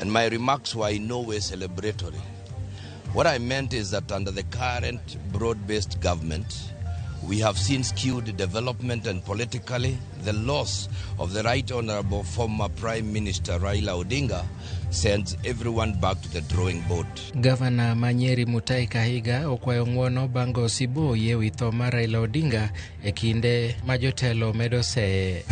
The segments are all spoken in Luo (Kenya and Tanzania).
And my remarks were in no way celebratory. What I meant is that under the current broad-based government, we have seen skewed development and politically the loss of the Right Honorable former Prime Minister Raila Odinga sends everyone back to the drawing board. Gavana ma Nyeri Mutahi Kahiga okwayo ng'uono bang' go siboi ewi tho mar Raila Odinga e kinde ma jotelo medo seye.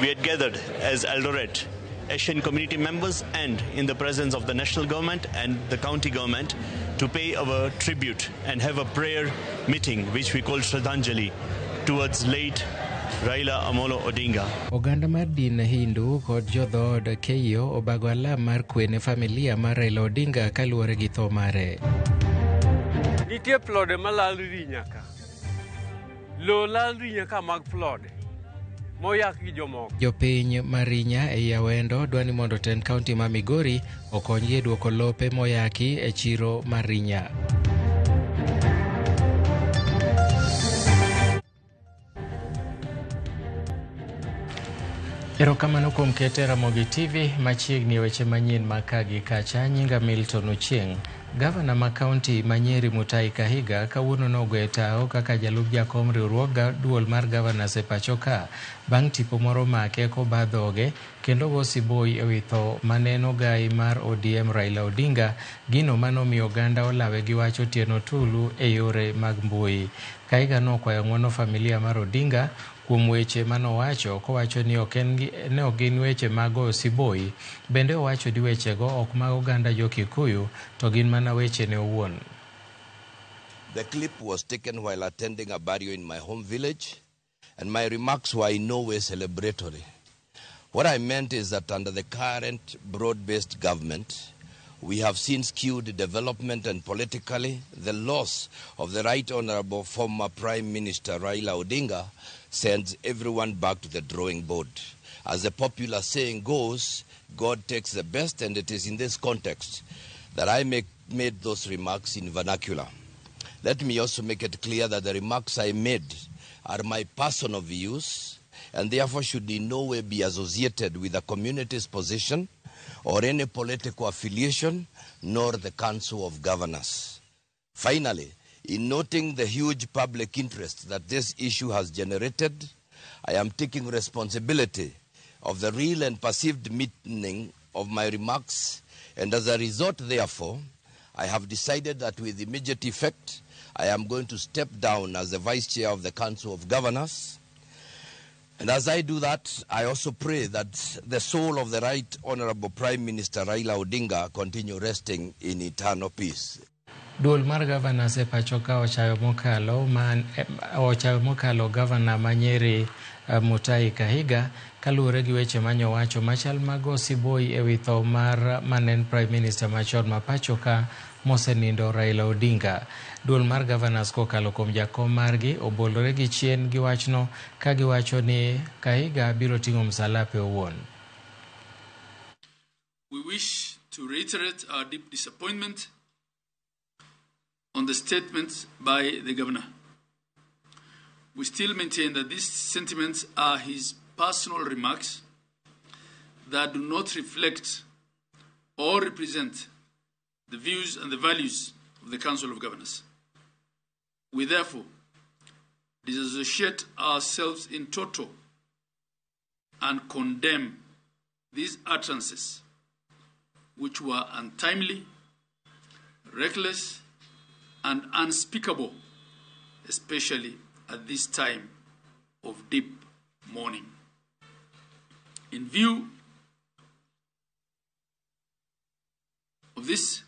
We had gathered as Eldoret Asian community members and in the presence of the national government and the county government to pay our tribute and have a prayer meeting which we call Shraddhanjali towards late Raila Amolo Odinga. Oganda mar din Hindu kod jodhood Keiyo obago alam mar kwe ne familia mar Raila Odinga kaluwore gi tho mare. Nitie plode malal rinya ka. Lo lal rinya ka mag plode moyak gi jomoko. Jopiny ma Rinya ei Awendo dwa ni mondo tend kaunti ma Migori okonygi e duoko lope moyaki e chiro mar Rinya. Erokamano kuom kete Ramogi TV machiegni e weche manyien ma ka gi kacha. Nyinga Milton Ochieng'. Gavana ma kaunti ma Nyeri Mutahi Kahiga kawuono nogoyo tao kaka jalup jakom riwruog duol mar governors e pacho ka bang' tipo moro make koba dhoge kendo go siboi ewi tho maneno gai mar ODM Raila Odinga, gino manomiyo oganda olawe gi wach Otieno Tulu e yore mag mbui. Kahiga nokwayo ng'uono familia mar Odinga kuom weche manowacho kowacho ni ne ok gin weche mag goyo siboi. Bende owacho ni wechego ok mag oganda jo Kikuyu to gin mana weche ne owuon. The clip was taken while attending a burial in my home village, and my remarks were in no way celebratory. What I meant is that under the current broad-based government, we have seen skewed development and politically the loss of the Right Honorable former Prime Minister Raila Odinga sends everyone back to the drawing board. As the popular saying goes, God takes the best, and it is in this context that I made those remarks in vernacular. Let me also make it clear that the remarks I made are my personal views and therefore should in no way be associated with the community's position or any political affiliation, nor the Council of Governors. Finally, in noting the huge public interest that this issue has generated, I am taking responsibility of the real and perceived meaning of my remarks, and as a result, therefore, I have decided that with immediate effect, I am going to step down as the Vice Chair of the Council of Governors. And as I do that, I also pray that the soul of the Right Honorable Prime Minister Raila Odinga continue resting in eternal peace. Duol mar governors e pacho ka ochayo mokalo governor ma Nyeri Mutahi Kahiga kaluwore gi weche manyowacho machal mag siboi ewi tho mar manen Prime Minister machon ma pacho ka mosenindo Raila Odinga. Duol mar governors kokalo kuom jakom margi obolore gi chien gi wachno ka giwacho ni Kahiga biro ting'o msalape owuon. We wish to reiterate our deep disappointment on the statements by the governor. We still maintain that these sentiments are his personal remarks that do not reflect or represent the views and the values of the Council of Governors. We therefore disassociate ourselves in toto and condemn these utterances, which were untimely, reckless, and unspeakable, especially at this time of deep mourning. In view of this,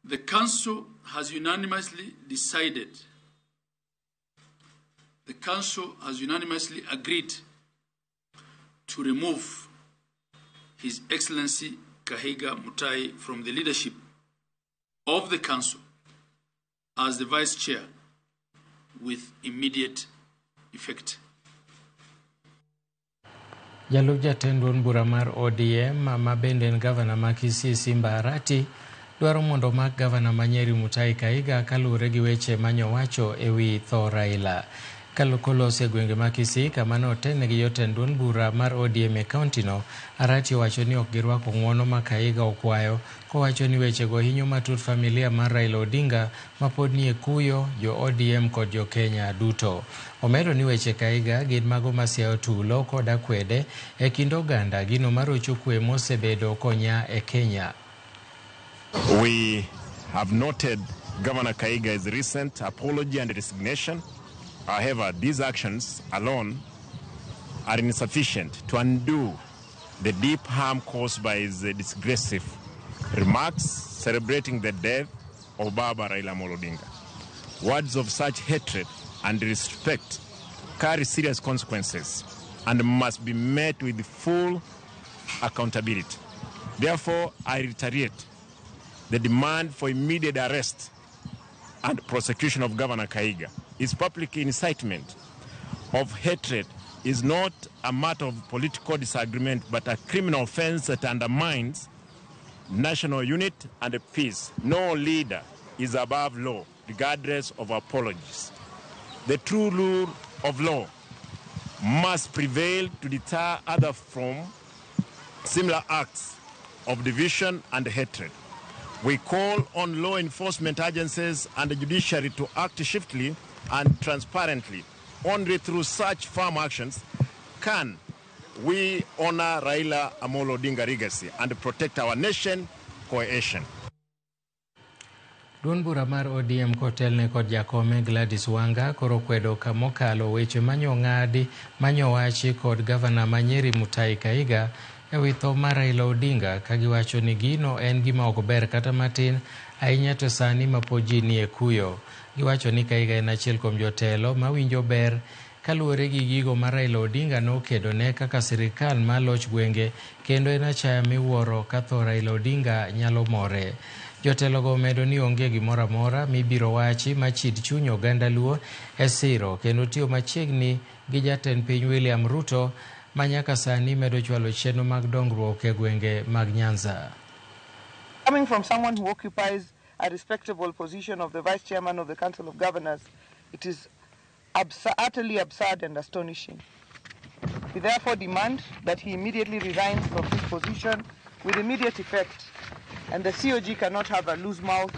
the Council has unanimously decided, the Council has unanimously agreed to remove His Excellency Kahiga Mutahi from the leadership of the Council as the Vice Chair with immediate effect. Jalup jatend duond bura mar ODM ma bende en gavana ma Kisii Simba Arati dwaro mondo omak gavana ma Nyeri Mutahi Kahiga kaluwore gi weche manyowacho ewi tho Raila. Kolosi e gwenge ma Kisii kama ne otene gi jotend duond bura mar ODM e kaontino, Arati owacho ni ok girwako ng'uono ma Kahiga okwayo, kowacho ni wechego hinyo matut familia mar Raila Odinga ma pod nie kuyo, jo ODM kod jo Kenya duto. Omedo ni weche Kahiga gin mago masiayo tulo kod akwede e kind oganda, gino marocho kwe mosebedo konya e Kenya. We have noted Governor Kahiga's recent apology and resignation. However, these actions alone are insufficient to undo the deep harm caused by his disgraceful remarks celebrating the death of Baba Raila Amolo Odinga. Words of such hatred and disrespect carry serious consequences and must be met with full accountability. Therefore, I reiterate the demand for immediate arrest and prosecution of Governor Kahiga. His public incitement of hatred is not a matter of political disagreement, but a criminal offense that undermines national unity and peace. No leader is above law, regardless of apologies. The true rule of law must prevail to deter others from similar acts of division and hatred. We call on law enforcement agencies and the judiciary to act swiftly and transparently. Only through such firm actions can we honor Raila Amolo Odinga legacy and protect our nation cohesion. Duond bura mar ODM kotelne kod jakome Gladys Wanga koro kwedo kamokalo weche manyong'adi manyowachi kod gavana ma Nyeri Mutahi Kahiga ewi tho mar Raila Odinga, kagiwacho ni gino en gima ok ber kata matin, ahinya to sani ma pod ji nie kuyo. Giwacho ni Kahiga en achiel kuom jotelo mawinjo ber kaluwore gi gigo ma Raila Odinga nokedone kaka sirikal ma loch gwenge, kendo en achaya miwuoro ka tho Raila Odinga nyalo more. Jotelogo omedo ni onge gimoro amora mibiro wachi machid chuny oganda Luo e siro kendo tiyo machiegni gi jatend piny William Ruto ma nyaka sani medo chwalo chenro mag dongruok e gwenge mag Nyanza. Coming from someone who occupies a respectable position of the Vice Chairman of the Council of Governors, it is utterly absurd and astonishing. We therefore demand that he immediately resigns from this position with immediate effect, and the COG cannot have a loose-mouthed,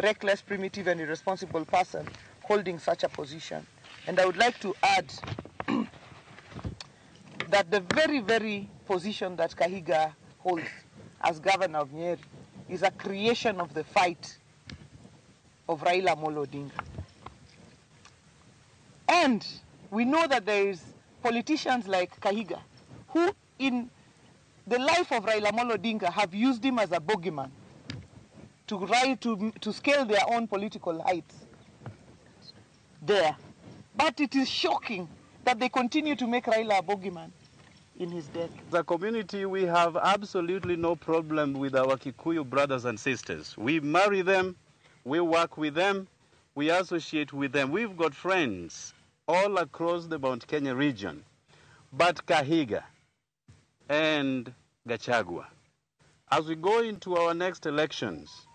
reckless, primitive and irresponsible person holding such a position. And I would like to add that the very, very position that Kahiga holds as governor of Nyeri is a creation of the fight of Raila Amolo Odinga. And we know that there is politicians like Kahiga who in the life of Raila Amolo Odinga have used him as a bogeyman to rise, to scale their own political heights there. But it is shocking that they continue to make Raila a bogeyman in his death. As a community, we have absolutely no problem with our Kikuyu brothers and sisters. We marry them, we work with them, we associate with them. We've got friends all across the Mount Kenya region. But Kahiga and Gachagua, as we go into our next elections,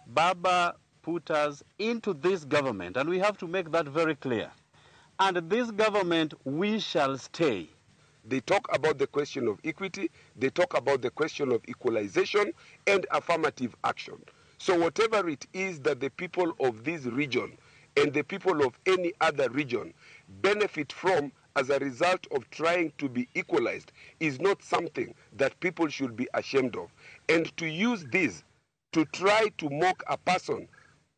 Baba put us into this government, and we have to make that very clear. And this government, we shall stay. They talk about the question of equity, they talk about the question of equalization and affirmative action. So whatever it is that the people of this region and the people of any other region benefit from as a result of trying to be equalized is not something that people should be ashamed of. And to use this to try to mock a person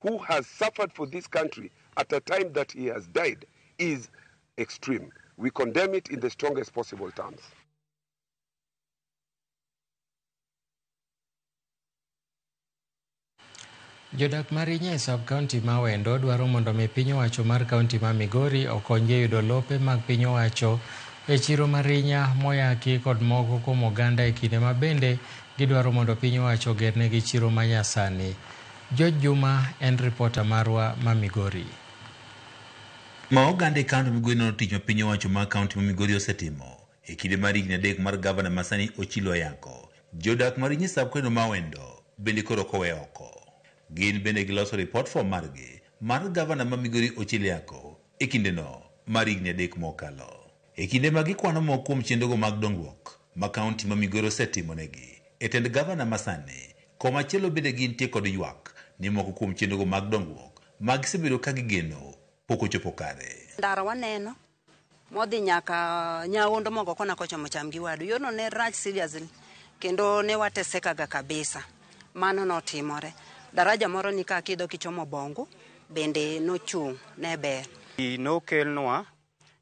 who has suffered for this country at a time that he has died is extreme. We condemn it in the strongest possible terms. Jodak mar Rinya e sub-county ma Wendo dwaro mondo mi piny owacho mar kaunti ma Migori okonygi e yudo lope mag piny owacho e chiro mar Rinya moyaki kod moko kuom oganda e kinde ma bende gidwaro mondo piny owacho ogernegi chiro ma nyasani. George Juma en ripota marwa ma Migori. Ma oganda e kaunti ma Migori nono tich ma piny owacho mar kaunti ma Migori osetimo e kinde mar higni 3 mar gavana masani Ochilo Ayako. Jodak mar Rinya e sub-county ma Wendo bende koro ok owe oko. Gin bende giloso report form margi mar gavana ma Migori Ochilo Ayako e kindeno mar higni 3 mokalo. E kinde ma gikwano moko kuom chenrogo mag dongruok ma kaunti ma Migori osetimonegi e tend gavana masani, komachielo bende gintie kod ywak ni moko kuom chenrogo mag dongruok ma gisebedo ka gigeno pok ochopo kare. Ndara waneno modhi nyaka Nyaondo mogo kona kochomo cham gi wadu. Yorno ne rach seriously kendo ne watesekaga kabisa. Mano notimore. Daraja moro ni ka kidho kichomo Bongo bende nochung' ne ber. Pi nokelnwa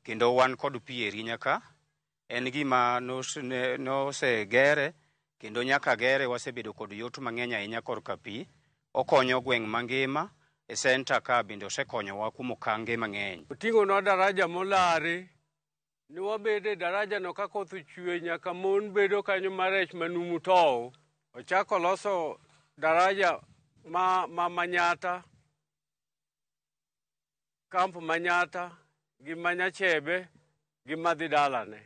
kendo wan kod pi e Rinya ka. En gima nosegere kendo nyaka gere wasebedo kod yot mang'eny ahinya korka pi. Okonyo gweng' mangima e senta ka bende osekonyowa kuom okange mang'eny. Oting'onwa daraja molare ni wabede daraja no ka koth ochwe nyaka mon bedo kanyo marech manumu tow. Ochako loso daraja ma Manyata, kamp Manyata gi Manyachebe gi madhi dalane.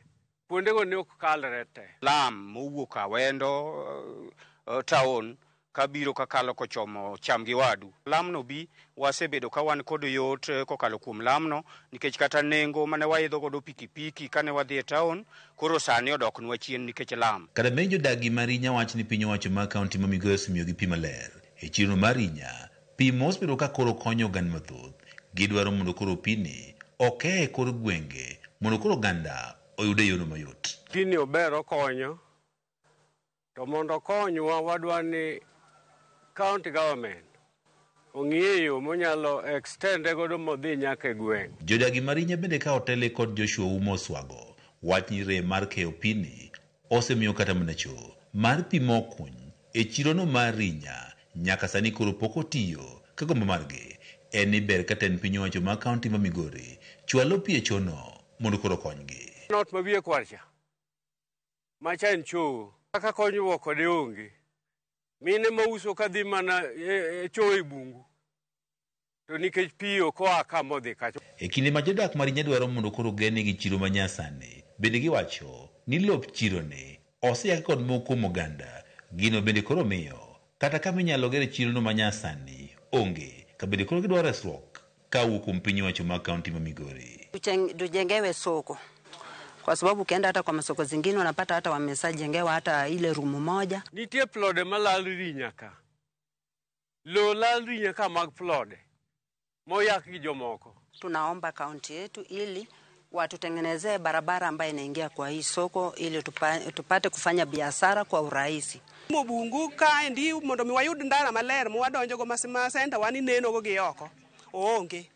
Kuondego ne ok kalre te. Lam mowuok Awendo town kabiro kakalo kochomo cham gi wadu. Lamno bi wasebedo ka wan kod yot kokalo kuom lamno nikech kata nengo mane waidho godo pikipiki kane wadhi e town koro sani odoknwa chien nikech lam. Kata bed ni jodagi ma Rinya wach ni piny owacho mar kaunti ma Migori osemiyogi pi maler e chiro mar Rinya, pi mosebedo ka koro konyo oganda mathoth. Gidwaro mondo koro pini okeye e kor gwenge mondo koro oganda oyude e yorno mayot. Pini ober okonyo, to mondo okonywa wadwa ni county government ong'iye yo monyalo extend godo modhi nyaka e gweng'. Jodagi ma Rinya bende ka otele kod Joshua Umo Oswago wach ni rem mar keyo pini osemiyo kata mana cho mar pi mokuny e chirono mar Rinya nyaka sani koro pok otiyo ka gombo margi en ni ber ka tend piny owacho mar kaunti ma Migori chwalo pi e chono mondo koro okonygi. Not ma wiye kwar cha macha en choo kaka konyruok kode onge. Mine mauso kadhi mana e choo e bungu to nikech pi ok oa kamodhi kacha. E kinde ma jodak ma Rinya dwaro mondo koro genegi chiro manyasani, bende giwacho ni lop chironi oseyaki kod moko kuom oganda. Gino bende koro miyo kata kama inyalo gere chirono manyasani onge, ka bende koro gidwaro resruok kawuok kuom piny owacho mar kaunti ma Migori. Tujengewe soko kwa sababu ukienda hata kwa masoko zingine unapata hata wameshajengewa hata ile rumu moja. Nitie plode malal Rinya ka. Lo lal Rinya ka mag plode moyak gi jomoko. Tunaomba kaunti yetu ili watutengenezee barabara ambayo inaingia kwa hii soko ili tupate kufanya biashara kwa urahisi. Mobungu kaendi mondo mi wayud ndara maler mwadonjogo ma senta wan inenogo gi oko oonge.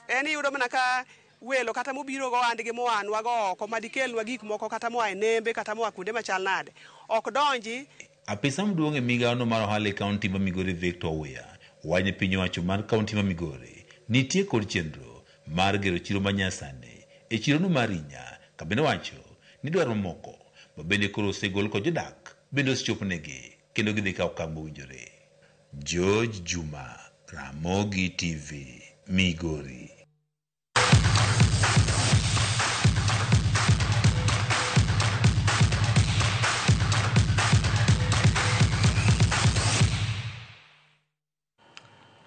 En iyudo mana ka welo kata mobiro go andgi moanwa go oko madikelnwa gik moko kata moa e nembe kata moa kuonde machal nade ok donji. Apisa maduong' e migawono mar ohala e kaunti ma Migori Victor Owiya wacho ni piny owacho mar kaunti ma Migori nitie kod chenro mar gero chiro manyasani e chirono mar Rinya, ka bende wacho ni dwaro moko ma bende koro osegol kod jodak bende osechoponegi kendo gidhi kawo okang' mowinjore. George Juma, Ramogi TV, Migori.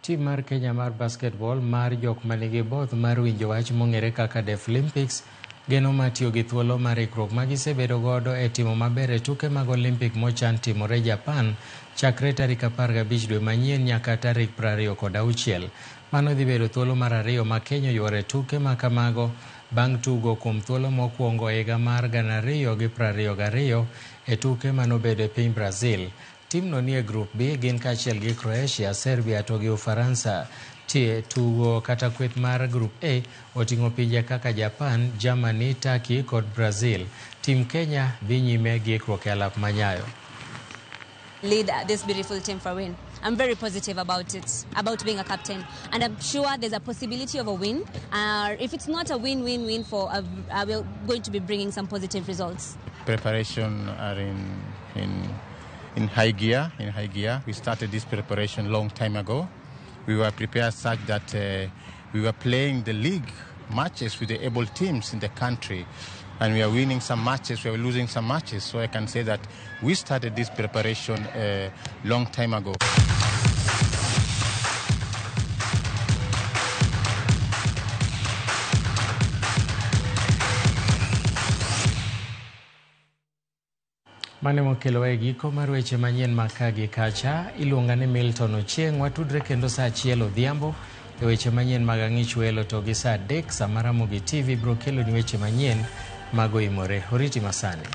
Tim mar Kenya mar basketball mar jok manigi both mar winjo wach mong'ere kaka Deaflympics geno mar tiyo gi thuolo mar ikruok ma gisebedo godo e timo maber e tuke mag Olympic mochan timore Japan chakre tarik 15 dwe manyien nyaka tarik 26. Mano dhi bedo thuolo mar ariyo ma Kenya oyuoro e tuke ma kamago bang' tugo kuom thuolo mokwongo e higa mar 2022 e tuke manobedo e piny Brazil. Timno nie grup B gin kaachiel gi Croatia, Serbia to gi Ufaransa. Tugo kata kweth mar grup A oting'o pinje kaka Japan, Germany, Turkey kod Brazil. Tim Kenya dhi nyime gi ikruok e alap manyayo. Lead this beautiful team for a win. I'm very positive about it, about being a captain. And I'm sure there's a possibility of a win. If it's not a win-win-win, we're going to be bringing some positive results. Preparation are in high gear. In high gear. We started this preparation long time ago. We were prepared such that we were playing the league matches with the able teams in the country, and we are winning some matches, we are losing some matches. So I can say that we started this preparation a long time ago. Mane mokelowa e giko mar weche manyien ma ka gi kacha. Iluonga ni Milton Ochieng'. Watudre kendo saa 1 odhiambo e weche manyien mag Ang'ich Welo, to gi saa 3 sama Ramogi TV biro keloni weche manyien mag Oimore. Oriti masani.